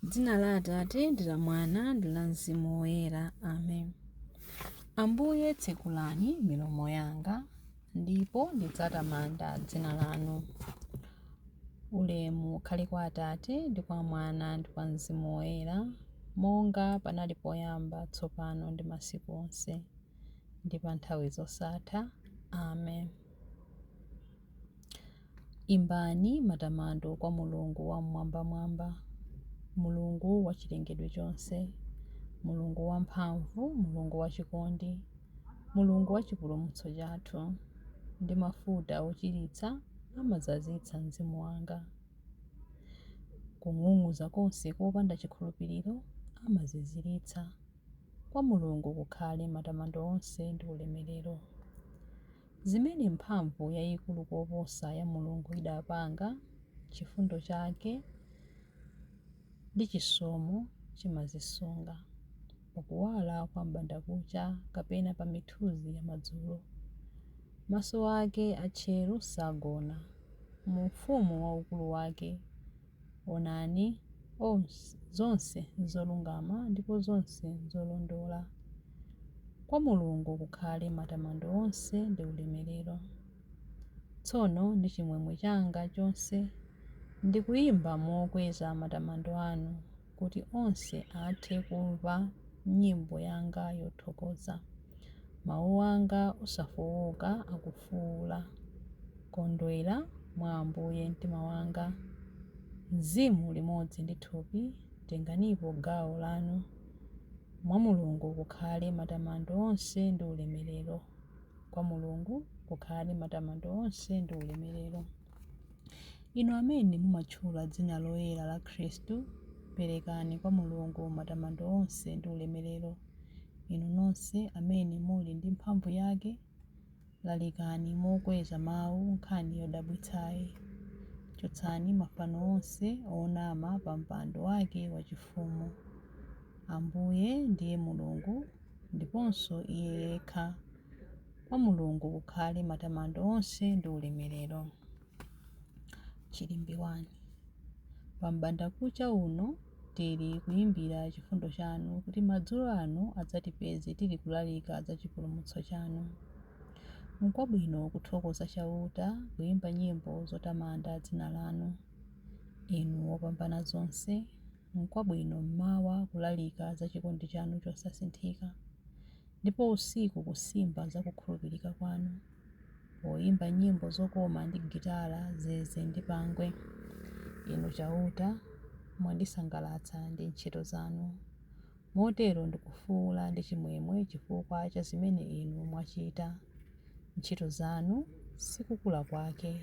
Dzina la Atate ndi la Mwana ndi la Mzimu Woyera. Amen. Ambuye tsekulani milomo yanga, ndipo ndidzatamanda dzina lanu. Ulemu ukhale kwa Atate ndi kwa Mwana ndi kwa Mzimu Woyera, monga panali poyamba, tsopano ndi masiku onse, ndi pa nthawi zosatha. Amen. Imbani matamando kwa Mulungu Wam'mwambamwamba, Mulungu wa chilengedwe chonse, Mulungu wamphamvu, Mulungu wachikondi, Mulungu wa chipulumutso chathu. Ndi mafuta ochiritsa amadzazitsa mzimu wanga. Kung'ung'uza konse kopanda chikhulupiriro amaziziritsa. Kwa Mulungu kukhale matamando onse ndi ulemerero. Zimene mphamvu yaikulu koposa ya Mulungu idapanga, chifundo chake ndi chisomo chimazisunga, pa kuwala kwa m'bandakucha kapena pa mithunzi ya madzulo. Maso ake atcheru sagona. Mu ufumu waukulu wake, onani, zonse nzolungama ndipo zonse nzolondola. Kwa Mulungu kukhale matamando onse ndi ulemerero. Tsono ndi chimwemwe changa chonse ndikuyimba mokweza matamando anu, kuti onse athe kumva nyimbo yanga yothokoza. Mawu anga osafowoka akufuwula. Kondwera mwa Ambuye mtima wanga, mzimu limodzi ndi thupi, tenganipo gawo lanu. Mwa Mulungu kukhale matamando onse ndi ulemerero. Kwa Mulungu kukhale matamando onse ndi ulemerero. Inu amene mumatchula dzina loyera la Khristu, perekani kwa Mulungu matamando onse ndi ulemerero. Inu nonse amene muli ndi mphamvu yake, lalikani mokweza mawu nkhani yodabwitsayi. Chotsani mafano onse onama pa mpando wake wachifumu. Ambuye ndiye Mulungu, ndiponso Iye yekha. Kwa Mulungu kukhale matamando onse ndi ulemerero. Chilimbi 1. Pa m'bandakucha uno tili kuyimbira chifundo chanu, kuti madzulo ano adzatipeze tili kulalika za chipulumutso chanu. Nkwabwino kuthokoza Chauta, kuimba nyimbo zotamanda dzina lanu, Inu Wopambanazonse. Nkwabwino m'mawa kulalika za chikondi chanu chosasinthika, ndipo usiku kusimba za kukhulupirika kwanu, poimba nyimbo zokoma ndi gitala, zeze ndi pangwe. Inu Chauta, mwandisangalatsa ndi ntchito zanu. Motero ndikufuula ndi chimwemwe chifukwa cha zimene Inu mwachita. Ntchito zanu si kukula kwake,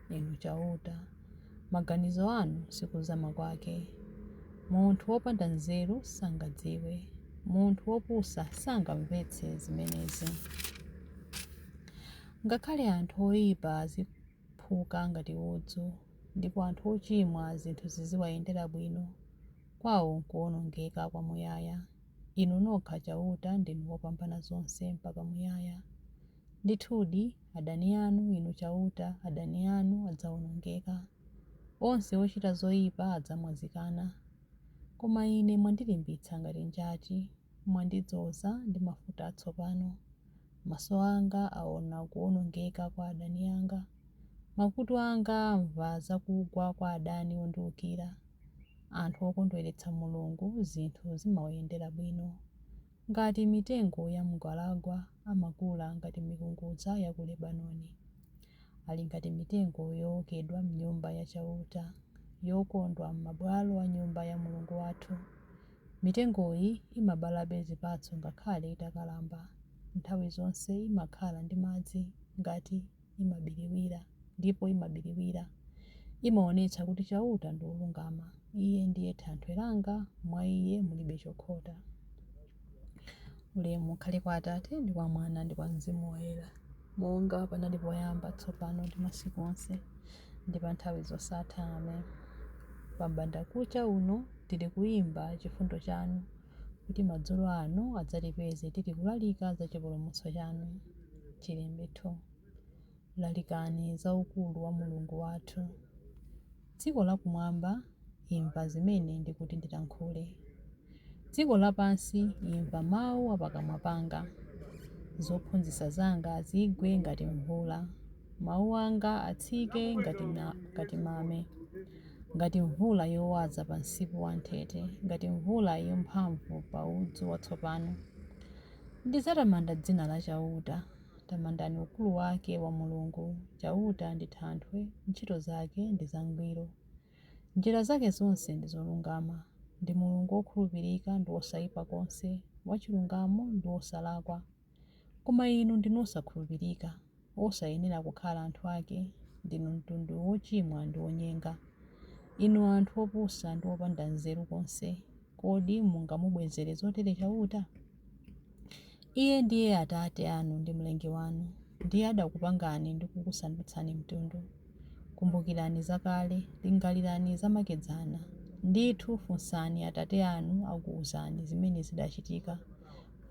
Inu Chauta, maganizo anu si kuzama kwake. Munthu wopanda nzeru sangadziwe, munthu wopusa sangamvetse zimenezi. Ngakhale anthu oipa aziphuka ngati udzu, ndipo anthu ochimwa zinthu ziziwayendera bwino, kwao nkuwonongeka kwamuyaya. Inu nokha Chauta ndinu Wopambanazonse mpaka muyaya. Ndithudi, adani anu, Inu Chauta, adani anu adzaonongeka. Onse ochita zoipa adzamwazikana. Koma ine mwandilimbitsa ngati njati, mwandidzoza ndi mafuta atsopano. Maso anga aona kuwonongeka kwa adani anga, makutu anga amva za kugwa kwa adani ondiwukira. Anthu okondweretsa Mulungu zinthu zimawayendera bwino. Ngati mitengo ya mgwalangwa, amakula ngati mikungudza ya ku Lebanoni. Ali ngati mitengo yookedwa m'Nyumba ya Chauta, yokondwa m'mabwalo a Nyumba ya Mulungu wathu. Mitengoyi imabalabe zipatso ngakhale itakalamba. Nthawi zonse imakhala ndi madzi ngati imabiriwira, ndipo imabiriwira. Imaonetsa kuti Chauta ndi wolungama. Iye ndiye thanthwe langa, mwa Iye mulibe chokhota. Ulemu ukhale kwa Atate, ndi kwa Mwana, ndi kwa Mzimu Woyera, monga panali poyamba, tsopano, ndi masiku onse, ndi pa nthawi zosatha. Amen. Pa m'bandakucha uno tili kuimba chifundo chanu, kuti madzulo ano adzatipeze tili kulalika za chipulumutso chanu. Chilimbi 2. Lalikani za ukulu wa Mulungu wathu. Dziko lakumwamba, imva zimene ndikuti ndilankhule. Dziko lapansi, imva mau a pakamwa panga. Zophunzitsa zanga zigwe ngati mvula, mau anga atsike ngati mame, ngati mvula yowaza pa msipu wanthete, ngati mvula yamphamvu pa udzu watsopano. Ndidzatamanda dzina la Chauta. Tamandani ukulu wake wa Mulungu. Chauta ndi Thanthwe, ntchito zake ndi zangwiro. Njira zake zonse ndi zolungama. Ndi Mulungu wokhulupirika ndi wosaipa konse, wachilungamo ndi wosalakwa. Koma inu ndinu osakhulupirika, osayenera kukhala anthu ake, ndinu mtundu wochimwa ndi wonyenga. Inu anthu opusa ndi opanda nzeru konse, kodi mungamubwezere zotere Chauta? Iye ndiye Atate anu ndi Mlengi wanu, ndiye adakupangani ndi kukusandutsani mtundu. Kumbukirani zakale, lingalirani zamakedzana. Ndithu funsani atate anu akuuzani zimene zidachitika,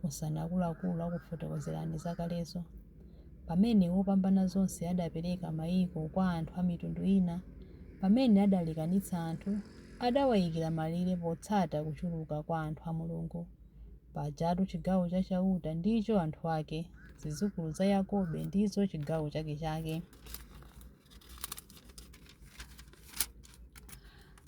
funsani akuluakulu akufotokozerani zakalezo. Pamene Wopambanazonse adapereka maiko kwa anthu a mitundu ina, pamene adalekanitsa anthu, adawaikira malire potsata kuchuluka kwa anthu a Mulungu. Pajatu chigawo cha Chauta ndicho anthu ake, zidzukulu za Yakobe ndizo chigawo chakechake.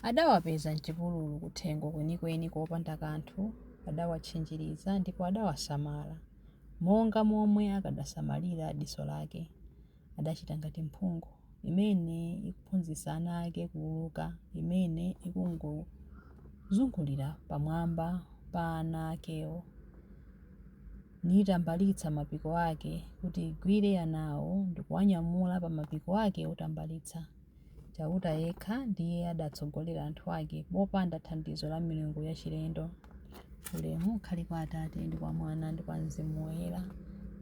Adawapeza m'chipululu kuthengo kwenikweni kopanda kanthu, adawatchinjiriza ndipo adawasamala, monga momwe akadasamalira diso lake. Adachita ngati mphungu, imene ikuphunzitsa ana ake kuuluka, imene ikungozungulira pamwamba pa ana akewo, nitambalitsa mapiko ake kuti igwire anawo ndi kuwanyamula pa mapiko ake otambalitsa. Chauta yekha ndiye adatsogolera anthu ake popanda thandizo la milungu yachilendo. Ulemu ukhale kwa Atate, ndi kwa Mwana, ndi kwa Mzimu Woyera,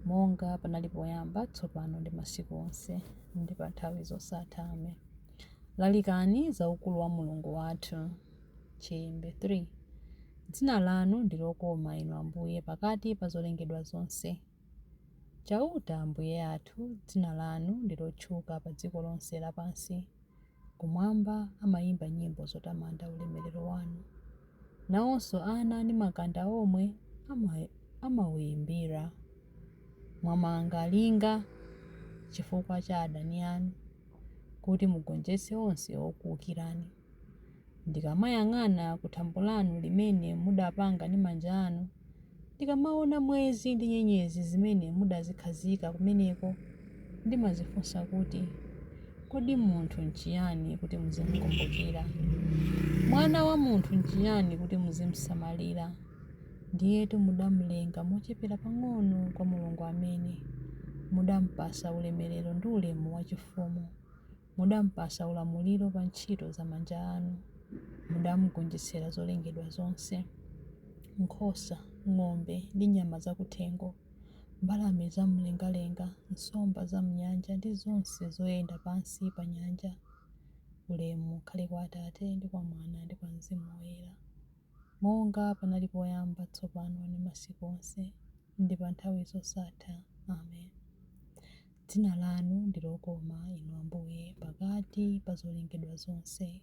monga panali poyamba, tsopano ndi masiku onse, ndi pa nthawi zosatha. Amen. Lalikani za ukulu wa Mulungu wathu. Chiyimbi 3 Dzina lanu ndi lokoma, Inu Ambuye, pakati pa zolengedwa zonse. Chauta Ambuye athu, dzina lanu ndi lotchuka pa dziko lonse lapansi. Kumwamba amaimba nyimbo zotamanda ulemerero wanu. Nawonso ana ndi makanda omwe amauimbira. Mwamanga linga chifukwa cha adani anu, kuti mugonjetse onse okuukirani. Ndikamayang'ana ku thambo lanu limene mudapanga ndi manja anu, ndikamaona mwezi ndi nyenyezi zimene mudazikhazika kumeneko, ndimadzifunsa kuti, Kodi munthu nchiyani kuti muzimkumbukira? Mwana wa munthu nchiyani kuti muzimsamalira? Ndiyetu mudamlenga mochepera pang'ono kwa Mulungu amene mudampatsa ulemerero ndi ulemu wachifumu. Mudampatsa ulamuliro pa ntchito za manja anu, mudamgonjetsera zolengedwa zonse, nkhosa, ng'ombe ndi nyama zakuthengo, mbalame zamumlengalenga, nsomba zam'nyanja ndi zonse zoyenda pansi pa nyanja. Ulemu ukhale kwa Atate, ndi kwa Mwana, ndi kwa Mzimu Woyera, monga panali poyamba, tsopano ndi masiku onse, ndi pa nthawi zosatha. Amen. Dzina lanu ndi lokoma, Inu Ambuye, pakati pa zolengedwa zonse.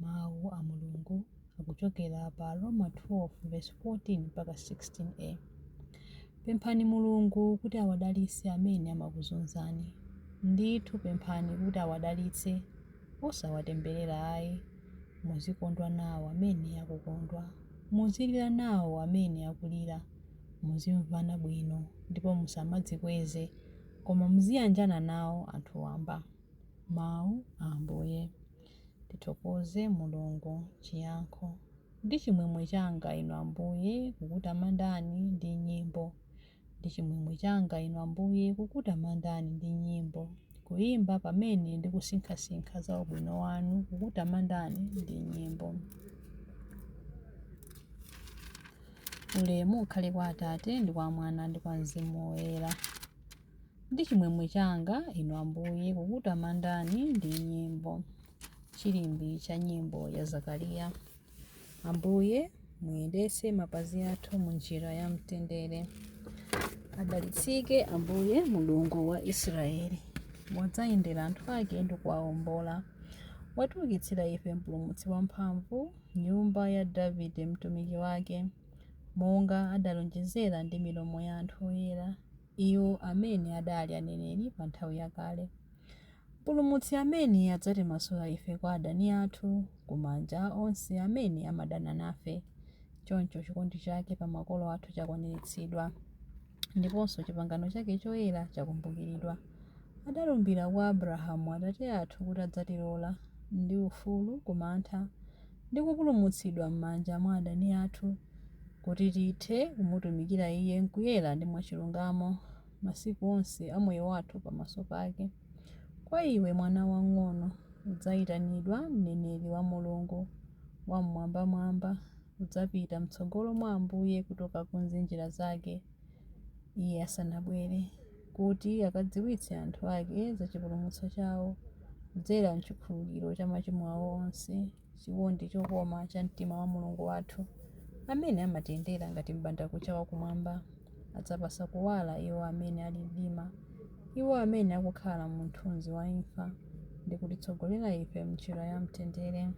Mawu a Mulungu akuchokera pa Aroma 12 vesi 14 mpaka 16a. Pemphani Mulungu kuti awadalitse amene amakuzunzani. Ndithu pemphani kuti awadalitse, osawatemberera ayi. Muzikondwa nawo amene akukondwa, muzilira nawo amene akulira. Muzimvana bwino ndipo musamadzikweze, koma muziyanjana nawo anthu wamba. Mawu a Ambuye. Tithokoze Mulungu. Chiyankho. Ndi chimwemwe changa, Inu Ambuye, kukutamandani ndi nyimbo. Ndi chimwemwe changa, Inu Ambuye, kukutamandani ndi nyimbo, kuimba pamene ndikusinkhasinkha za ubwino wanu, kukutamandani ndi nyimbo. Ulemu ukhale kwa Atate, ndi kwa Mwana, ndi kwa Mzimu Woyera. Ndi chimwemwe changa, Inu Ambuye, kukutamandani ndi nyimbo. Chilimbi cha nyimbo ya Zakariya. Ambuye, muyendetse mapazi athu mu njira ya mtendere. Adalitsike Ambuye Mulungu wa Israeli, wadzayendera anthu ake ndi kuwawombola. Watiukitsira ife Mpulumutsi wamphamvu, nyumba ya Davide mtumiki wake, monga adalonjezera ndi milomo ya anthu oyera, iwo amene adali aneneri pa nthawi yakale. Mpulumutsi amene adzatimasula ife kwa adani athu, ku manja a onse amene amadana nafe. Choncho chikondi chake pa makolo athu chakwaniritsidwa, ndiponso chipangano chake choyera chakumbukiridwa. Adalumbira kwa Abrahamu atate athu kuti adzatilola ndi ufulu ku mantha, ndi kupulumutsidwa m'manja mwa adani athu, kuti tithe kumutumikira Iye m'kuyera ndi mwachilungamo masiku onse a moyo wathu pamaso pake. Kwa iwe mwana wamng'ono, udzayitanidwa mneneri wa Mulungu Wam'mwambamwamba. Udzapita m'tsogolo mwa Ambuye kuti ukakonze njira zake Iye asanabwere, kuti akadziwitse anthu ake za chipulumutso chawo kudzera m'chikhululukiro cha machimo awo onse, chikondi chokoma cha mtima wa Mulungu wathu, amene amatiyendera ngati m'bandakucha wakumwamba. Adzapatsa kuwala iwo amene ali mdima, iwo amene akukhala mu mthunzi wa imfa, ndi kutitsogolera ife m'njira ya mtendere.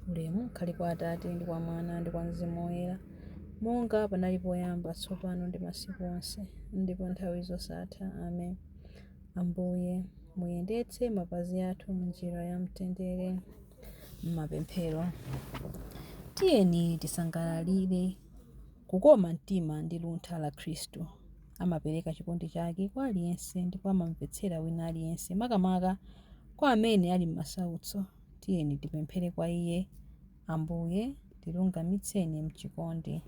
Ulemu ukhale kwa Atate, ndi kwa Mwana, ndi kwa Mzimu Woyera, monga panali poyamba, tsopano ndi masiku onse, ndi pa nthawi zosatha. Amen. Ambuye, muyendetse mapazi athu m'njira ya mtendere. M'mapemphero, tiyeni tisangalalire kukoma mtima ndi luntha la Khristu. Amapereka chikondi chake kwa aliyense ndipo amamvetsera wina aliyense, makamaka kwa amene ali m'masautso. Tiyeni tipemphere kwa Iye. Ambuye, tilungamitseni m'chikondi.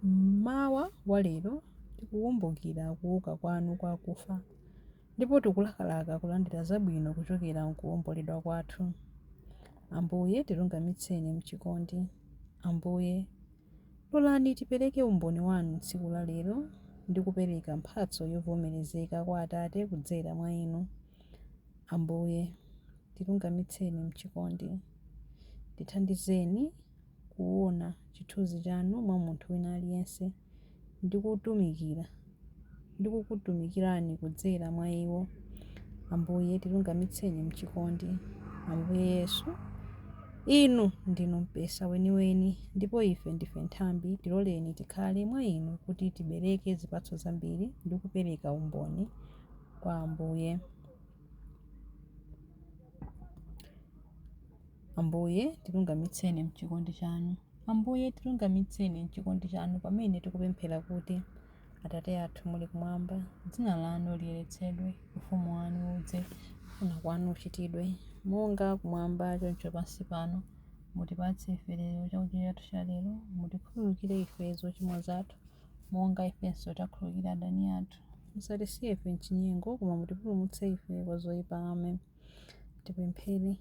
Mmawa wa lero tikukumbukira kuuka kwanu kwa akufa, ndipo tikulakalaka kulandira zabwino kuchokera m'kuwomboledwa kwathu. Ambuye, tilungamitseni m'chikondi. Ambuye, lolani tipereke umboni wanu tsiku la lero ndi kupereka mphatso yovomerezeka kwa Atate kudzera mwa inu. Ambuye, tilungamitseni m'chikondi. Tithandizeni kuona chithunzi chanu mwa munthu wina aliyense ndi kukutumikirani kudzera mwa iwo. Ambuye, tilungamitseni m'chikondi. Ambuye Yesu, inu ndinu mpesa weniweni ndipo ife ndife nthambi. Tiloleni tikhale mwa inu kuti tibereke zipatso zambiri ndi kupereka umboni kwa Ambuye. Ambuye, tilungamitseni m'chikondi chanu. Ambuye, tilungamitseni m'chikondi chanu pamene tikupemphera kuti, Atate athu muli kumwamba, dzina lanu liyeretsedwe, ufumu wanu udze, kufuna kwanu kuchitidwe, monga kumwamba choncho pansi pano. Mutipatse ife lero chakudya chathu cha lero. Mutikhululukire ife zochimwa zathu, monga ifenso takhululukira adani athu. Musatisiye ife m'chinyengo, koma mutipulumutse ife kwa zoyipa. Amen. Tipemphere.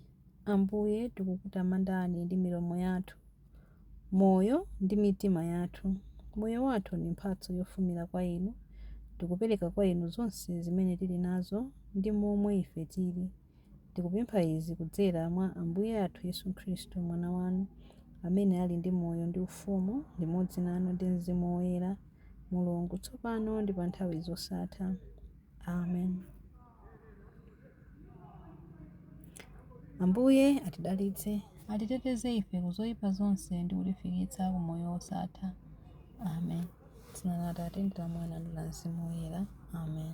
Ambuye, tikukutamandani ndi milomo yathu, moyo ndi mitima yathu. Moyo wathu ndi mphatso yofumira kwa inu. Tikupereka kwa inu zonse zimene tili nazo ndi momwe ife tili. Tikupempha izi kudzera mwa Ambuye athu Yesu Khristu, Mwana wanu, amene ali ndi moyo ndi ufumu limodzi nanu ndi Mzimu Woyera, Mulungu, tsopano ndi pa nthawi zosatha. Amen. Ambuye atidalitse, atiteteze ife ku zoyipa zonse ndi kutifikitsa ku moyo wosatha. Amen. Dzina la Atate ndi la Mwana ndi la Mzimu Woyera. Amen.